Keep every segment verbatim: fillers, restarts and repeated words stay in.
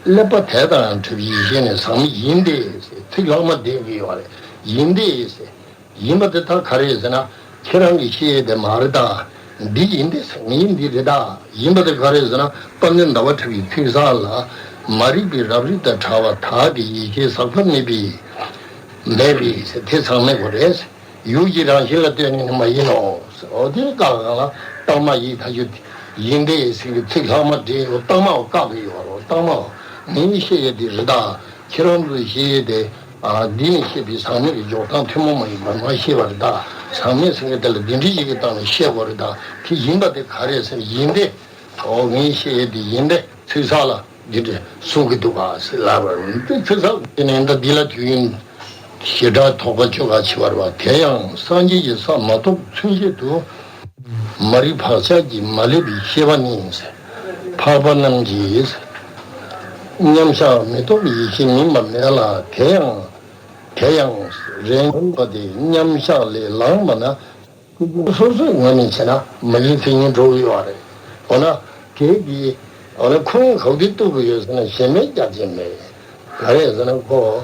ཀླད་པ་དེ་དང་བྲལ་བའི་ཡེ་ཤེས་ནི་ཟག་མེད་ཡིན་ཏེ། ཚིག་ལྷག་མ་འདེབས་ཀྱི་ཡོད་རེད། ཡིན་ཏེ། ཡིན་པ་དེ་དག་ག་རེ་ཟེར་ན། ཁྱེད་རང་གིས་བཤད་ཡས་དེ་མ་རེད་ད། འདི་ཡིན་ཏེ་ཟེར་ངས་འདི་རེད་ད། ཡིན་པ་དེ་ག་རེ་ཟེར་ན། དཔལ་ལྡན་ཟླ་བ་གྲགས་པའི་ཚིག་གསལ་ལ། མ་རིག་པའི་རབ་རིབ་དང་བྲལ་བ་དག་གི་ཡེ་ཤེས་ཟག་པ་མེད་པའི། མེད་པའི་ཟེར་དེ་ཟག་མེད་པོ་རེད། ཡུལ་གྱི་རང་བཞིན་ལ་ལྟོས་ནས་ནི་མ་ཡིན་ནོ། འོ་དེ་བཀག་གང་ལ་རྟགས་མ་ཡིན་ཐ་ཞུ། ཡིན་ཏེ་ཟེར་གྱི་ཚིག་ལྷག་མ་འདྲེས་ཡོད། རྟགས་མ་བཀག་གི་ཡོད་རོ། རྟགས་མ་ངས་བཤད་ཡས་དེ་རེད་ད། ཁྱེད་རང་ཚོས་བཤད་ཡས་དེ། ཨ། འདི་ནས་བཤད་པའི་ཟག་མེད་ཀྱི་འཇོག་སྟངས་ཐུན་མོང་མ་ཡིན་པ་མ་བཤད་པ་རེད་ད། ཟག་མེད་ཟེར་མཁན་དེ་ལ་འདི་འདྲ་ཞིག་གི་སྟེང་ནས་བཤད་དགོས་རེད་ད། དེ་ཡིན་པ་དེ་ག་རེ་ཟེར། ཡིན་ཏེ། འོ་ངས་བཤད་ཡས་དེ་ཡིན་ཏེ་ཚིག་གསལ་ལ་འདི་འདྲ་གསུང་གི་འདུག་ག་ཟེར་ལབ་པ་རེད། དེ་ཚིག་གསལ་དེ་ནས་ད་འདི་ལ་དུས་ཡུན་ཞེ་དྲག་དོགས་པ་བཅུ་ཁ་ཕྱེ་བ་རེད་པ། དེ་ཡང་སངས་རྒྱས་ཀྱི་ས་མ་ཐོབ་ཚུན་ཆད་དུ། མ་རིག་བག་ཆགས་ཀྱིས་མ་བསླད་པའི་ཤེས་པ་ནི། འཕགས་པ་རྣམས་ཀྱིས་མཉམ་གཞག་མི་རྟོག་པའི་ཡེ་ཤེས་མིན་པ་མེད་ལ། དེ་ཡང་། དེ་ཡང་རེ་ངན་པ་དེ་མཉམ་གཞག་ལས་ལངས་པ་ན། སོ་སོའི་ངོས་ནས་བྱས་ན་མ་ཡིན་མཚན་ཉིད་འགྲོ་གི་ཡོད་རེད། འོ་ན་དེ་གི། འོ་ན་ཁོང་ག་དུས་གཏུག་གི་ཡོད་ཟེར་ན་གཞན་མའི་རྒྱབ་ཆ་མེད། ག་རེ་ཟེར་ན་ཁོ།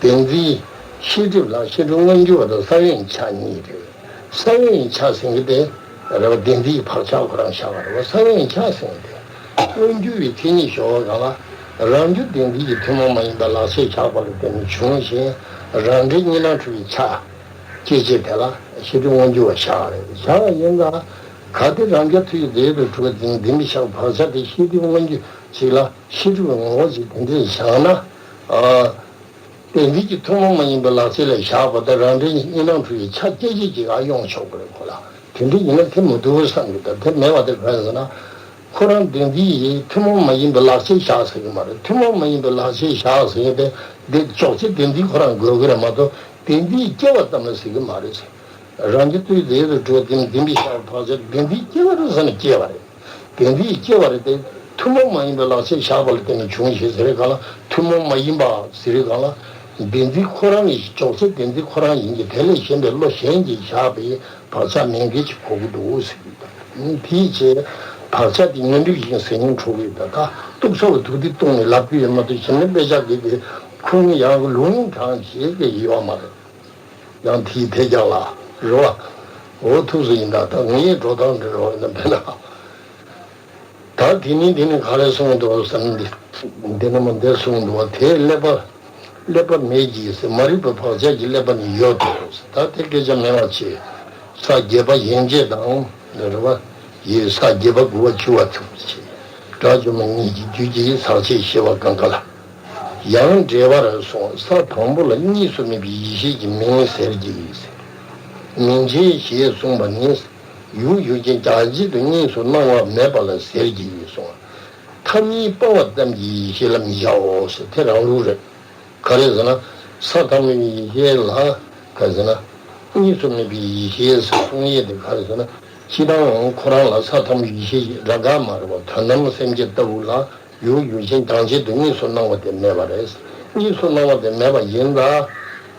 བདེན་འཛིན་ཤེས་སྒྲིབ་ལ་ཤེས་སྒྲིབ་མངོན་གྱུར་བ་དང་ས་བོན་ཆགས་གཉིས་རེད། ས་བོན་ཆགས་ཟེར་གྱི་དེ་རེད་པ། བདེན་འཛིན་གྱི་བག་ཆགས་ཁོ་རང་བཞག་པ་རེད་པ། ས་བོན་ཆགས་ཟེར་གྱི་དེ་མངོན་གྱུར་བའི་མཚན་ཉིད་ཞོག་པ་གང་ལ། རང་རྒྱུ་བདེན་འཛིན་གྱི་ཐུན་མོང་མ་ཡིན་པ་ལག་ཆས་བཞག་པ་ལ་བརྟེན་ནས་བྱུང་ཞིང་། རང་འབྲས་གཉིས་སྣང་འཁྲུལ་བའི་ཆ། སྐྱེད་བྱེད་དེ་ལ་ཤེས་སྒྲིབ་མངོན་གྱུར་བ་བཞག་རེད། བཞག་ཡིན་ཙང་། གལ་ཏེ་རང་རྒྱལ་མཐུ་ཡིས་རྫས་དང་གྲུབ་པ་འཛིན་ལྡན་པའི་ཤེས་བག་ཆགས་དེ་ཤེས་སྒྲིབ་མངོན་གྱུར་ཅིག་ལ་ཤེས་སྒྲིབ་ངོ་བོ་ཅིག་དེ་འདྲས་བཞག་ན། ཨ། བདེན་འཛིན་གྱི་ཐུན་མོང་མ་ཡིན་པའི་ལག་ཆས་ལ་བཞག་པ་དང་རང་འབྲས་གཉིས་སྣང་འཁྲུལ་བའི་ཆ་སྐྱེད་བྱེད་ཅིག་ཨ་ཡོང་ཆོག་གི་རེད་ཁོ་ལ། དེ་འདྲ་ཡིན་ན་དེ་མི་འདུག་བསམ་གྱི་འདུག་དེ་མེད་པ་དེ་ག་རེ་ཟེར་ན། ཁོ་རང་བདེན་འཛིན་ཡིན་ཐུན་མོང་མ་ཡིན་པའི་ལག་ཆས་བཞག་ཟེར་གྱི་མ་རེད། ཐུན་མོང་མ་ཡིན་པའི་ལག་ཆས་བཞག་ཟེར་གྱི་དེ་འདི་འཇོག་བྱེད་བདེན་འཛིན་ཁོ་རང་དགོས་ཀྱི་རེད་མ་གཏོགས་བདེན་འཛིན་སྐྱེ་བ་ཙམ་ལ་ཟེར་གྱི་མ་རེད་ཟེར། རང་རྒྱལ་མཐུ་ཡིས་རྫས་དང་གྲུབ་པ་འཛིན་ལྡན་པའི་ཤེས་བག་ཆགས་བདེན་འཛིན་སྐྱེ་བ་རེད་ཟེར་ན་སྐྱེ་བ་རེད། བདེན་འཛིན་སྐྱེ་བ་རེད་དེ། ཐུན་མོང་མ་ཡིན་པའི་ལག་ཆས་བཞག་པ་ལ་བརྟེན་ནས་བྱུང་ཞེས་ཟེར་བའི་སྒང་ལ་ཐུན་མོང་མ་ཡིན་པ་ཟེར་བའི་སྒང་ལ། བདེན་འཛིན་ཁོ་རང་ཡིན། འཇོག་བྱེད་བདེན་འཛིན་ཁོ་རང་ཡིན་གྱི་དེ་ལས་གཞན་པའི་བློ་གཞན་གྱིས་བཞག་པའི་བག་ཆགས་མེད་མཁན་ཅིག་གོ་གི་འདུག་ཟེར་གྱི་འདུག་དེའི་ཕྱིར་བག་ཆགས་དེ་ཉོན་སྒྲིབ་ཡིན་ཟེར་མཁན་འཁྲུལ་གྱི་འདུག་ད་གཏུག་ས་བ་ཐུག་དེ་གཏུག་ནས་ལབ་ཀྱི་ཡོད་མ་གཏོགས་གཞན་པའི་དཔེ་ཆ་གི་དེ་ཁུངས་ཡང་ལུང་དྲངས་བྱེད་ཀྱི་ཡོད་མ་རེད། ཡང་དེའི་ཐད་ཀྱང་ལ་རེད་བ། འོ་ཐུགས་སུ་ཡིན་ད། ད་ངའི་འགྲོ་སྟངས་འདི་རེད་བ་ཡིན་ན་མེད་ན། ད་དེ་ནི་དེ་ནི་ག་རེ་གསུངས་འདུག་བསམ་འདི། འདི་ནི་མ་འདིར་གསུངས་འདུག་བ། དེས་ཀླད་པ། ཀླད་པ་མེད་ཀྱི་ཟེར། མ་རིག་པའི་བག་ཆགས་ཀྱིས་ཀླད་པ་ནི་ཡོད་དོ། ད་དེ་སྐད་ཆ་མེད་པ་བྱས། ས་བརྒྱད་པ་ཡན་ཆད་དང་རེད་བ། ཡི་ས་བརྒྱད་པ་དགུ་པ་བཅུ་པ་ཐུག་བྱས། དགྲ་བཅོམ་པ་གཉིས་ཀྱི་རྒྱུད་ཀྱི་ཟག་བཅས་ཤེས་པ་གང་ག་ལ། ཡང་འགྲེལ་པར་གསུངས། ས་དང་པོ་ལ་གཉིས་སུ་མེད་པའི་ཡེ་ཤེས་ཀྱི་མིང་ཟེར་གྱི། མིང་ཆེན་ཞེས་གསུངས་པ་ནི། ཡུལ་ཡུལ་ཅན་རྒྱ་ཆེ་དུ་གཉིས་སུ་སྣང་བ་མེད་པ་ལ་ཟེར་གྱི་གསུངས། མཐའ་གཉིས་སྤངས་པ་ཙམ་གྱིས་ཡེ་ཤེས་ལ་མི་བྱའོ་ཟེར་དེ་རང་ལུགས་རེད། ག་རེ་ཟེར་ན། ས་དང་པོའི་ཡེ་ཤེས་ལ་ག་རེ་ཟེར་ན། གཉིས་སུ་མེད་པའི་ཡེ་ཤེས་ཟེར་གསུང་ཡས་དེ་ག་རེ་ཟེར་ན། སྤྱིར་བཏང་ཁོ་རང་ལ་ས་དང་པོའི་ཡེ་ཤེས་རང་ག་མ་རེད་བ། དོན་དམ་སེམས་ཅན་ལྟ་བུ་ལ། ཡུལ་ཡུལ་ཅན་རྒྱ་ཆེ་དུ་གཉིས་སུ་སྣང་བ་དེ་མེད་པ་རེད། གཉིས་སུ་སྣང་བ་དེ་མེད་པ་ཡིན་ལ།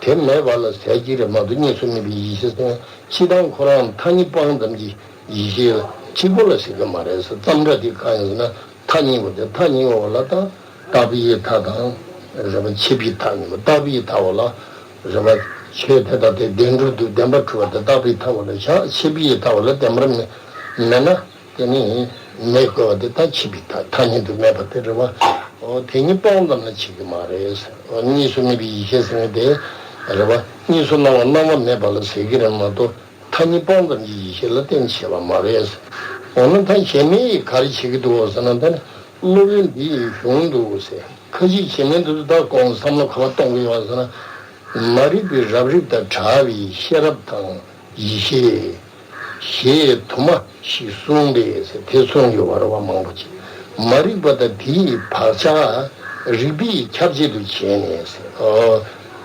དེ་མེད་པ་ལ་ཟེར་གྱི་རེད་མ་གཏོགས་གཉིས་སུ་མེད་པའི་ཡེ་ཤེས་ཟེར་ན་སྤྱིར་བཏང་ཁོ་རང་མཐའ་གཉིས་སྤངས་ཙམ་གྱི་ཡེ་ཤེས་ལ་གཅིག་པོ་ལ་ཟེར་གྱི་མ་རེད་ཟེར། ཙམ་ར་དེ་གང་ཡིན་ཟེར་ན་མཐའ་གཉིས་པོ་དེ། མཐའ་གཉིས་པོ་ལ་ད་བཏགས་པའི་མཐའ་དང་རེད་བ། ཆད་པའི་མཐའ་གཉིས་པོ། བཏགས་པའི་མཐའ་བ་ལ་རེད་བ། ཆོས་དེ་དག་དེ་བདེན་གྲུབ་ཏུ་བདེན་པར་གྲུབ་པ་དེ་བཏགས་པའི་མཐའ་བ་ལ་བཞག་ཆད་པའི་མཐའ་བ་ལ་བདེན་པར་མེད་མེད་ན། དེ་ནི་མེད་དགོས་པ་དེ་ད་ཆད་པའི་མཐའ། མཐའ་གཉིས་དུ་མེད་པ་དེ་རེད་བ། འོ་དེ་གཉིས་སྤངས་ཙམ་ལ་བྱེད་ཀྱི་མ་རེད། འོ་གཉིས་སུ་མེད་པའི་ཡེ་ཤེས་ཟེར་ནི་དེ་རེད་བ། གཉིས་སུ་སྣང་བ་སྣང་བ་མེད་པ་ལ་ཟེར་གྱི་རེད་མ་གཏོགས་མཐའ་གཉིས་སྤངས་ཙམ་གྱི་ཡེ་ཤེས་ལ་བརྟེན་བྱས་པ་མ་རེད། འོ་ན་ད་གཞན་མས་ག་རེ་བྱེད་ཀྱི་འདུག་ཟེར་ན། ད་ནི་སློབ་དཔོན་འདིའི་གཞུང་འདུག་ཟེར། ཁ་ཅིག་གཞན་མའི་འདུག་ད་དགོངས་བསམ་བློ་ག་པར་གཏོང་གི་ཡོད་ཟེར་ན། མ་རིག་པའི་རབ་རིབ་དང་བྲལ་བའི་ཤེས་རབ་དང་ཡེ་ཤེས། ཞེས་དུ་མ་ཞིག་གསུངས་པས་ཟེར་དེ་གསུངས་ཡོད་པ་རེད་བ། མང་པོ་ཅིག་མ་རིག་པ་དང་དེ་ཡི་བག་ཆགས་རིག་པའི་ཁྱབ་བྱེད་དུ་བྱས་ནས་ཟེར།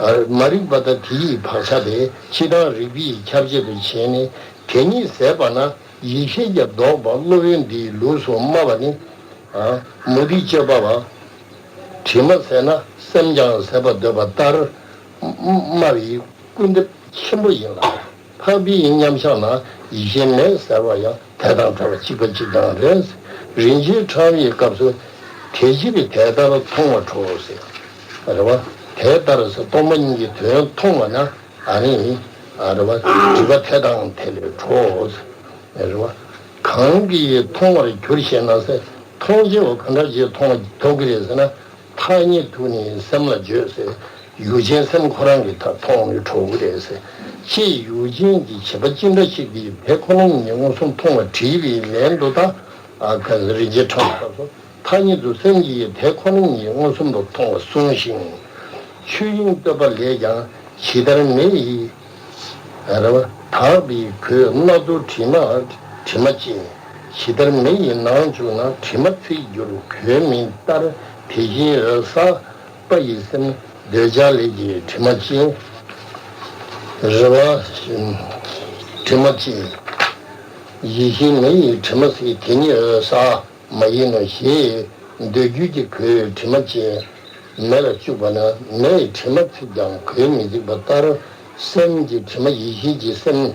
ཨོ། མ་རིག་པ་དང་དེ་ཡི་བག་ཆགས་དེ་སྤྱིར་བཏང་རིག་པའི་ཁྱབ་བྱེད་དུ་བྱས་ནས་དེ་ཉིད་ཟད་པ་ན་ཡེ་ཤེས་ཀྱང་ལྡོག་པ་སློབ་དཔོན་འདིའི་ལུགས་སུ་སྨྲ་བ་ནི། ཨ། མུ་སྟེགས་སྤྱོད་པ་བ། དྲི་མ་ཟད་ན་སེམས་ཀྱང་ཟད་པར་འདོད་པ་ལྟར། སྨྲ་བའི་སྐུར་འདེབས་ཆེན་པོ་ཡིན་ལ། འཕགས་པའི་མཉམ་གཞག་ན་ཡེ་ཤེས་མེད་ཟེར་བ་ཡང་དེ་དང་འདྲ་བ་གཅིག་པ་གཅིག་རྐྱང་རེད། རིན་ཆེན་ཕྲེང་བའི་སྐབས་སུ། དེ་ཕྱིར་དེ་ལྟར་མཐོང་བར་འགྲོ་ཟེར། རེད་བ། དེ་ལྟར་ཟེར་སྟོང་པ་ཉིད་ཀྱི་དོན་མཐོང་བ་ན་ཨ་ནི། ཨ་རེད་བ། སྒྲིབ་པ་དེ་དང་དེ་ལས་གྲོལ་ཟེར། རེད་བ། གང་གིས་མཐོང་བར་འགྱུར་ཞེ་ན་ཟེར། མཐོང་བྱེད་པ་ག་འདྲ་ཞིག་མཐོང་མཐོང་གི་རེད་ཟེར་ན། ཐག་ཉེ་དུས་ནི་སེམས་ལ་བརྗོད་ཟེར། ཡུལ་ཅན་སེམས་ཁོ་རང་གིས་ད་མཐོང་ནས་གྲོལ་གི་རེད་ཟེར། ཅེས་ཡུལ་ཅན་གྱི་བྱེད་པ་ཅི་འདྲ་ཞིག་གིས་དེ་ཁོ་ན་ཉིད་མངོན་སུམ་མཐོང་བ་དྲིས་པའི་ལན་དུ་ད། ཨ་ཁ་རིན་ཆེན་ཁྲང་ལ་སོགས་ཐག་ཉེ་དུ་སེམས་ཀྱིས་དེ་ཁོ་ན་ཉིད་མངོན་སུམ་དུ་མཐོང་བ་གསུངས་ཤིང་། ཆོས་དབྱིངས་བསྟོད་པ་ལས་ཀྱང་ཇི་ལྟར་མེ་ཡིས། རེད་བ། དག་པའི་གོས་སྣ་ཚོགས་དྲི་མ་དྲི་མ་ཅན། ཇི་ལྟར་མེ་ཡི་ནང་བཅུག་ན་དྲི་མ་ཚིག་འགྱུར་གོས་མིན་ལྟར། དེ་བཞིན་འོད་གསལ་པ་ཡི་སེམས་འདོད་ཆགས་ལས་ཀྱི་དྲི་མ་ཅན། རེད་བ། དྲི་མ་ཅན། ཡེ་ཤེས་མེ་ཡི་དྲི་མ་ཚིག་དེ་ཉིད་འོད་གསལ་མ་ཡིན་ནོ་ཞེས་འདོད་རྒྱུ་གྱི་གོས་དྲི་མ་ཅན་མེ་ལ་བཅུག་པ་ན་མེ་ཡི་དྲི་མ་ཚིག་ཀྱང་གོས་མི་ཚིག་པ་ལྟར། སེམས་ཀྱི་དྲི་མ་ཡེ་ཤེས་ཀྱི་སེམས།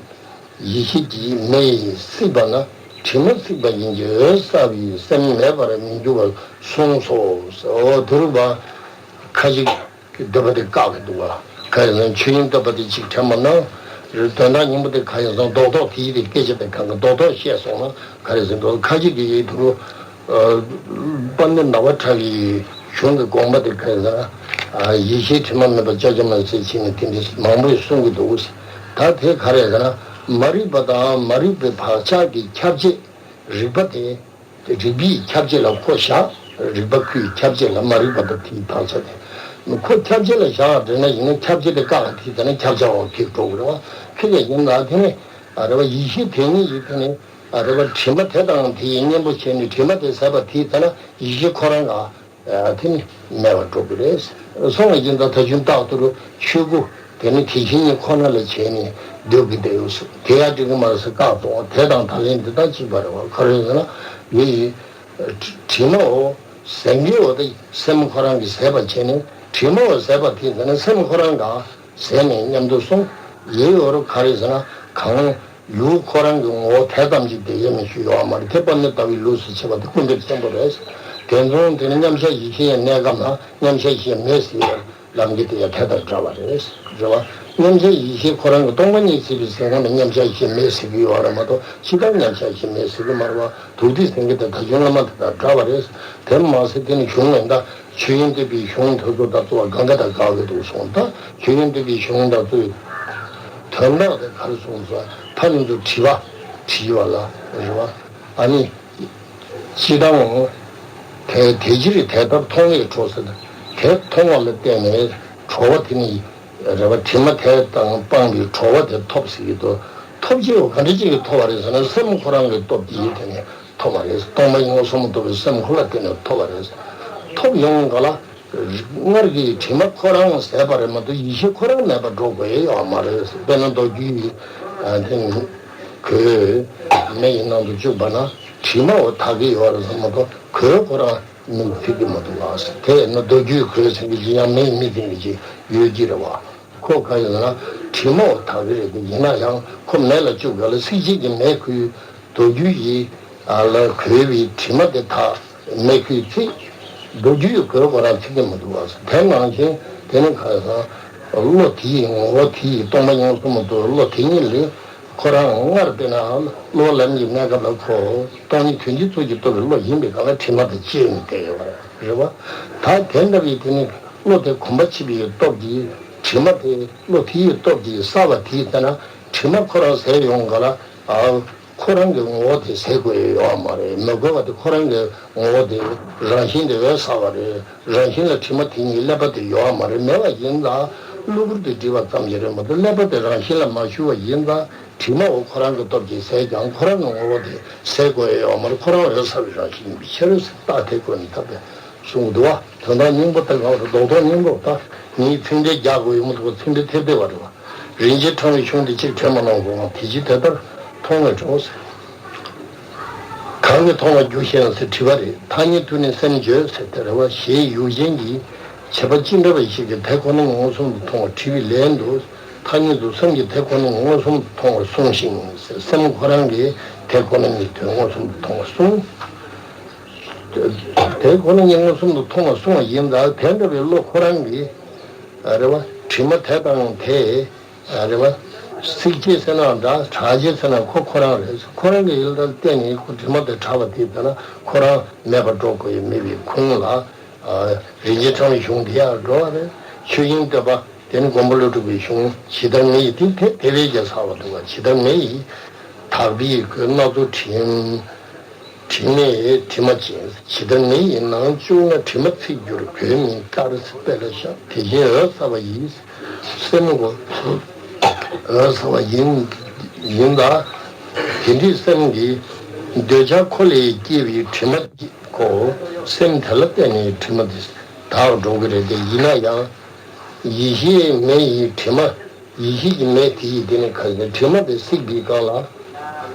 ཡེ་ཤེས་ཀྱི་མེ་ཡིས་བསྲེགས་པ་ན་དྲི་མ་ཚིག་པ་ཡིན་གྱི་འོད་གསལ་བའི་སེམས་མེད་པར་མི་འགྱུར་བར་གསུངས་སོ། འོ་དུ་རུ་བ། ཁ་ཅིག་གིས་འདོད་པ་དེ་བཀག་གི་འདུག་བ། ག་རེ་ཟེར་ན་ཆོས་དབྱིངས་བསྟོད་པ་དེ་གཅིག་དྲན་པ་ན། དོན་དག་སྙིང་པོ་དེ་ག་རེ་ཟེར་ན་རྡོག་རྡོག་དེ་ཡི་དེ་སྐད་ཆ་དེ་གང་གི་རྡོག་རྡོག་བཤད་སོང་ན་ག་རེ་ཟེར་འདུག་ཁ་ཅིག་གིས་དུ་རུ། དཔལ་ལྡན་ཟླ་བ་གྲགས་པའི་གཞུང་གི་དགོངས་པ་དེ་ག་རེ་ཟེར་ན། ཡེ་ཤེས་དྲི་མ་མེད་པ་ཅ་ཅ་མ་ཟེར་ཕྱིན་ནས་དེ་འདྲ་མང་པོས་གསུང་གི་འདུག་ད་དེ་ག་རེ་ཟེར་ན་མ་རིག་པ་དང་མ་རིག་པའི་བག་ཆགས་ཀྱི་ཁྱབ་བྱེད་རིག་པ་དེ། རིག་པའི་ཁྱབ་བྱེད་ལ་ཁོ་བཞག་རིག་པ་ཁོའི་ཁྱབ་བྱེད་ལ་མ་རིག་པ་དང་དེའི་བག་ཆགས་དེ། ཁོ་ཁྱབ་བྱེད་ལ་བཞག་འདྲ་ན་ཡིན་ན་ཁྱབ་བྱེད་དེ་བཀག་དེ་ད་ན་ཁྱབ་བྱ་བ་ཁེགས་འགྲོ་གི་རེད་བ། ཁེགས་ཡིན་ན་དེ་ནི་རེད་བ་ཡེ་ཤེས་དེ་ཉིད་ཡིན་དེ་ནི་རེད་བ་དྲི་མ་དེ་དང་དེ་ཡི་གཉེན་པོ་བྱས་ནས་དྲི་མ་དེ་ཟད་པ་དེ་ད་ན་ཡེ་ཤེས་ཁོ་རང་ག་དེ་ནི་མེད་པར་འགྲོ་གི་རེད། སོང་བ་ཡིན་ད་ད་ཆུན་རྟག་ཏུ་རུ་ཆོས་སྐུ་དེ་ནི་དེ་བཞིན་ཉིད་ཁོ་ན་ལ་བྱས་ནས་སྡོད་ཀྱི་བསྡད་ཡོད་ཟེར་དེ་ཡང་འགྲིག་གི་མ་རེད་ཟེར་བཀག་གཏོང་བ་དེ་དང་ད་ལན་འདི་དག་གཅིག་པ་རེད་བ། ག་རེ་ཟེར་ན་ཡེ་ཡི། དྲི་མའོ། ཟད་འགྱུར་བ་དེ་སེམས་ཁོ་རང་གིས་ཟད་པར་བྱས་ནས་དྲི་མའོ་ཟད་པ་དེ་ཟེར་ན་སེམས་ཁོ་རང་ག་ཟད་ནས་མཉམ་དུ་སོང་། ཡེ་ཡོ་རུ་ག་རེ་ཟེར་ན་གང་ཡུལ་ཁོ་རང་གི་ངོ་བོ་དེ་ཙམ་ཅིག་དེ་ཡེ་མི་ཞུ་ཡོད་མ་རེད། དེ་པ་ནི་ལྟ་བའི་ལུགས་སུ་བྱེད་པ་དེ་སྐུར་འདེབས་ཆེན་པོ་རེད། དེ་མཚུངས་དེ་ནི་མཉམ་གཞག་ཡེ་ཤེས་ཡང་གནས་སྐབས་ན་མཉམ་གཞག་ཡེ་ཤེས་མེད་ཟེར་ཡོད། ལམ་གྱི་དེ་ཡང་དེ་དང་འདྲ་བ་རེད། རེད་བ། མཉམ་གཞག་ཡེ་ཤེས་ཁོ་རང་གི་སྟོང་པ་ཉིད་ཟེར་བའི་ཟེར་སྒང་ལ་མཉམ་གཞག་ཡེ་ཤེས་མེད་ཟེར་གྱི་ཡོད་རེད་མ་གཏོགས་ཇི་ལྟར་མཉམ་གཞག་ཡེ་ཤེས་མེད་ཟེར་གྱི་མ་རེད་བ། དུག་དེ་ཟེར་གྱི་དེ་ད་གཞུང་བླ་མ་དེ་དང་འདྲ་བ་རེད། དེ་མ་ཟད་དེ་ནི་གཞུང་ལ་ད་ཆོས་དབྱིངས་བསྟོད་པའི་གཞུང་དེ་ཚོ་ད་གཙོ་བོ་གང་ག་དང་དགག་གི་འདུག་སོང་ད་ཆོས་དབྱིངས་བསྟོད་པའི་གཞུང་དང་གཙོ་བོའི་དོན་དག་དེ་ག་རེ་གསུངས་སོང་ཕ་ལུང་དུ་དྲི་བ་དྲིས་པ་ལ་རེད་བ། ཨ་ནི། སྤྱིར་བཏང་། དེ་དེ་ཕྱིར་དེ་ལྟར་མཐོང་བས་གྲོལ་ཟེར། དེ་མཐོང་བ་ལ་བརྟེན་ནས་གྲོལ་བ་དེ་ནི་རེད་བ། དྲི་མ་དེ་དང་སྤངས་པའི་གྲོལ་བ་དེ་ཐོབ་ཟེར་གྱི་འདུག་ཐོབ་ཅེས་པ་ག་འདྲ་ཅིག་གིས་ཐོབ་པ་རེད་ཟེར་ན་སེམས་ཁོ་རང་གི་སྟོབས་ཀྱིས་དེ་ནས་ཐོབ་པ་རེད། སྟོང་པ་ཉིད་མངོན་སུམ་དུ་སེམས་ཁོ་ལ་བརྟེན་ནས་ཐོབ་པ་རེད། ཐོབ་ཡོང་ག་ལ། སྔར་གྱི་དྲི་མ་ཁོ་རང་ཟད་པ་རེད་མ་གཏོགས་ཡེ་ཤེས་ཁོ་རང་མེད་པར་འགྲོ་དགོས་ཡོད་མ་རེད། དཔེར་ན་མདོ་རྒྱུད་ཡིན། དེ་ནི་གོས་མེ་ཡི་ནང་དུ་བཅུག་པ་ན་དྲི་མ་འོ་དག་གི་ཡོད་རེད་ཟེར་མ་གཏོགས་གོས་ཁོ་རང་མེས་ཚིག་གི་མ་འདུག་ལགས། དེ་ནི་མདོ་རྒྱུད་གོས་ཟེར་གྱི་ཡང་མེས་མི་ཚིག་གི་ཡོད་ཀྱི་རེད་བ། ཁོ་ག་ཡིན་ན་དྲི་མ་འོ་དག་གི་རེད། དེ་ཡིན་ན་ཡང་ཁོ་མེ་ལ་བཅུག་ག་ལ་ཚིག་གཅིག་གི་མེ་ཁུ་མདོ་རྒྱུད་ཡིན། ཨ་ལ་གོས་པའི་དྲི་མ་དེ་དག་མེ་ཁུའི་ཚིག་མདོ་རྒྱུད་གོས་ཁོ་རང་ཚིག་གི་མི་འདུག་བ། དེ་ནང་བཞིན་དེ་ནི་ག་ས་བློ་དེའི་ངོ་བོ་དེའི་སྟོང་པ་ཉིད་མངོན་སུམ་དུ་བློ་དེ་ཉིད་ལས་ཁོ་རང་སྔར་དཔེར་ན་བློ་ལམ་གྱི་གནས་སྐབས་ལ་ཁོ་སྟོང་ཉིད་དོན་སྤྱི་ཚུལ་གྱིས་རྟོགས་པའི་བློ་ཡིན་པའི་སྒང་ལ་དྲི་མ་དང་བཅས་ནས་བསྡད་ཡོད་པ་རེད་བ། ད་དེ་འདྲ་བའི་དེ་ནི་བློ་དེ་གོམས་པ་མཆིས་པའི་སྟོབས་ཀྱིས་དྲི་མ་དེ་བློ་དེའི་སྟོབས་ཀྱིས་བསལ་བ་དེའི་ཚེ་ན་དྲི་མ་ཁོ་རང་ཟད་ཡོང་ག་ལ་ཨ། ཁོ་རང་གི་ངོ་བོ་དེ་ཟད་དགོས་ཡོད་མ་རེད། མི་དགོས་པ་དེ་ཁོ་རང་གི་ངོ་བོ་དེ་རང་བཞིན་དེ་འོད་གསལ་བ་རེད། རང་བཞིན་ལ་དྲི་མ་དེ་ཉིད་ཀླད་པ་དེ་ཡོད་མ་རེད། མེད་པ་ཡིན་ཙང་གློ་བུར་དུ་བསྒྲིབས་པ་ཙམ་ཞིག་རེད་མ་གཏོགས་ཀླད་པ་དེ་རང་བཞིན་ལ་མ་ཞུགས་པ་ཡིན་ཙང་དྲི་མ་འོ་ཁོ་རང་གི་སྟོབས་ཀྱིས་ཟད་ཀྱང་ཁོ་རང་གི་ངོ་བོ་དེ་ཟད་དགོས་ཡོད་མ་རེད། ཁོ་རང་འོད་གསལ་བའི་རང་བཞིན་ཡིན་པའི་ཕྱིར་ཟེར་རྟགས་དེ་བཀོད་ནས་ད་དཔེ་གསུངས་འདུག་བ། དོན་དག་སྙིང་པོ་དེ་གང་རེད། རྡོག་རྡོག་སྙིང་པོ་ད་ངས་ཚིག་འགྲེལ་རྒྱག་དགོས་ཡོད་མ་གཏོགས་ཚིག་འགྲེལ་ཐེབས་བསྡད་པ་རེད་བ། རིན་ཆེན་ཕྲེང་བའི་གཞུང་འདི་གཅིག་དྲན་པ་གནང་དགོས་ང་། དེ་ཅི་དེ་ལྟར་མཐོང་བས་གྲོལ་ཟེར། གང་གིས་མཐོང་བར་འགྱུར་ཞེ་ན་ཟེར་དྲིས་པ་རེད། ཐག་ཉེ་དུས་ནི་སེམས་བརྗོད་ཟེར་དེ་རེད་བ། ཞེས་ཡུལ་ཅན་གྱི་བྱེད་པ་ཅི་འདྲ་བ་ཞིག་གིས་དེ་ཁོ་ན་མངོན་སུམ་དུ་མཐོང་བར་དྲིས་པའི་ལན་དུ། ཐག་ཉེ་དུ་སེམས་ཀྱིས་དེ་ཁོ་ན་མངོན་སུམ་དུ་མཐོང་བར་གསུངས་ཤིང་ཟེར། སེམས་ཁོ་རང་གིས་དེ་ཁོ་ན་ཉིད་དོན་མངོན་སུམ་དུ་མཐོང་བར་གསུངས། དེ་ཁོ་ན་ཉིན་མོ་གསུམ་དུ་མཐོང་བ་གསུངས་པ་ཡིན། ད་དེ་འདྲ་བའི་བློ་ཁོ་རང་གིས་རེད་བ། དྲི་མ་དེ་དང་དེ་རེད་བ། བསྲེག་བྱེད་ཟེར་ན་འདྲ། དྲག་བྱེད་ཟེར་ན་ཁོ་ཁོ་རང་རེད། ཁོ་རང་གི་ཡུལ་དང་བརྟེན་ནས་ཁོ་དྲི་མ་དེ་དྲག་པ་དེ་ལྟ་ན་ཁོ་རང་མེད་པར་འགྲོ་དགོས་ཡོད་མེད་པའི་ཁུངས་ལ། རིན་ཆེན་ཕྲེང་བའི་གཞུང་དེ་ཡར་འགྲོ་བ་རེད། ཆོས་དབྱིངས་བསྟོད་པ། དེ་ནི་མགོན་པོ་ཀླུ་སྒྲུབ་པའི་གཞུང་ཇི་ལྟར་མེ་ཡིས་དེ་དེ་དེ་བས་ཀྱང་གསལ་བ་འདུག་ག་ཇི་ལྟར་མེ་ཡིས་དག་པའི་གོས་སྣ་ཚོགས་དྲིམ། དྲི་མས་དྲི་མ་བཅིངས། ཇི་ལྟར་མེ་ཡིས་ནང་བཅུག་ན། དྲི་མ་ཚིག་གྱུར་གོས་མིན་དཀར། དཔེ་ལ་བཞག་དེ་བཞིན་འོད་གསལ་བ་ཡིས། སེམས་ཀྱི་འོད་གསལ་བ་ཡིན་ཡིན་ལ། དེ་འདྲའི་སེམས་ཀྱི་འདོད་ཆགས་ཁོ་ལས་སྐྱེས་པའི་དྲི་མ་གཅིག་གོ། སེམས་དེ་ལ་བརྟེན་ནས་དྲི་མ་དེ་དག་འགྲོ་གི་རེད་དེ། ཡིན་ན་ཡང་ཡེ་ཤེས་མེ་ཡི་དྲི་མ། ཡེ་ཤེས་ཀྱི་མེ་དེ་ཡིས་དེ་ནི་ཁ་ཟས་དྲི་མ་དེ་བསྲེགས་པའི་སྒང་ལ།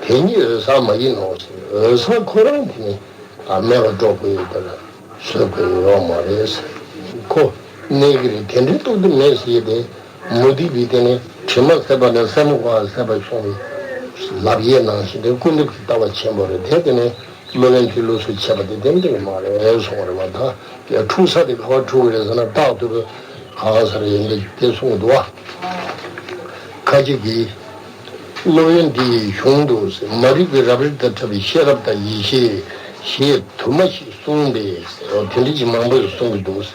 དེ་ཉིད་འོད་གསལ་མ་ཡིན་ནོ་ཟེར། འོད་གསལ་ཁོ་རང་དེ་ནི་མེད་པར་འགྲོ་དགོས་ཡོད་པར་བཟོ་དགོས་ཡོད་མ་རེད་ཟེར། ཁོ་གནས་ཀྱི་རེད། དེ་འདྲའི་རྟོགས་དུས་མེད་ཟེར་ཏེ། མུ་སྟེགས་པའི་དེ་ནི་དྲི་མ་ཟད་པ་ནི་སེམས་ཀྱི་ངོ་བོ་ཟད་པ་སོང་བའི་ལབ་ཡས་ནང་བཞིན་དེ་ཀུན་རྫོབ་ཀྱི་ལྟ་བ་ཆེན་པོ་རེད་དེ། དེ་ནི་སློབ་དཔོན་གྱི་ལུགས་སུ་བྱས་པ་དེ་ཏན་ཏན་མ་རེད་གསུངས་པ་རེད་བ། ད་དེ་འཁྲུག་ས་དེ་ག་པར་འཁྲུག་གི་རེད་ཟེར་ན། རྟག་ཏུ་གང་ཟེར་ཡིན་འདི་དེ་གསུངས་འདུག་བ། ཁ་ཅིག་གིས་སློབ་དཔོན་འདི་ཡི་གཞུང་དུ་མ་རིག་པའི་རབ་རིབ་དང་བྲལ་བའི་ཤེས་རབ་དང་ཡེ་ཤེས་ཞེས་དུ་མ་ཞིག་གསུངས་པས་ཟེར་བ་དེ་འདྲ་ཅིག་མང་པོ་ཞིག་གསུང་གི་འདུག་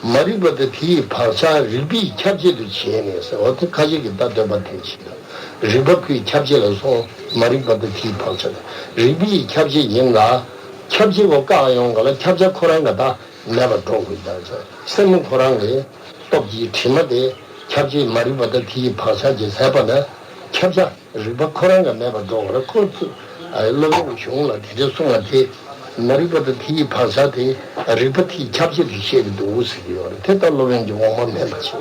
མ་རིག་པ་དང་དེ་ཡི་བག་ཆགས་རིག་པས་ཁྱབ་བྱེད་དུ་བྱས་ནས་ཟེར་བ་དེ་ཁ་ཅིག་གིས་ད་འདོད་པ་དེ་བྱེད་དང་། རིག་པ་ཁོའི་ཁྱབ་བྱེད་ལ་སོང་། མ་རིག་པ་དང་དེའི་བག་ཆགས་དང་རིག་པའི་ཁྱབ་བྱེད་ཡིན་ལ། ཁྱབ་བྱེད་པ་བཀག་ཡོང་ག་ལ་ཁྱབ་བྱ་ཁོ་རང་ག་ད་མེད་པར་འགྲོ་དགོས་ཀྱང་ཟེར། སེམས་ཁོ་རང་གི་སྟོབས་ཀྱིས་དྲི་མ་དེ་ཁྱབ་བྱེད་མ་རིག་པ་དང་དེ་ཡི་བག་ཆགས་ཀྱིས་ཟད་པ་ན། ཁྱབ་བྱ་རིག་པ་ཁོ་རང་གི་མེད་པར་འགྲོ་བར་ཁོ་ཚོས་སློབ་དཔོན་གྱི་གཞུང་ལ་དེ་འདྲའི་གསུངས་པ་དེ། མ་རིག་པ་དང་དེ་ཡི་བག་ཆགས་དེ་རིག་པ་དེའི་ཁྱབ་བྱེད་དུ་བཤད་ཀྱི་འདུག་ཟེར་གྱི་ཡོད་རེད། དེ་ལྟར་སློབ་དཔོན་གྱི་དབང་པོ་མེད་པ་ཞིག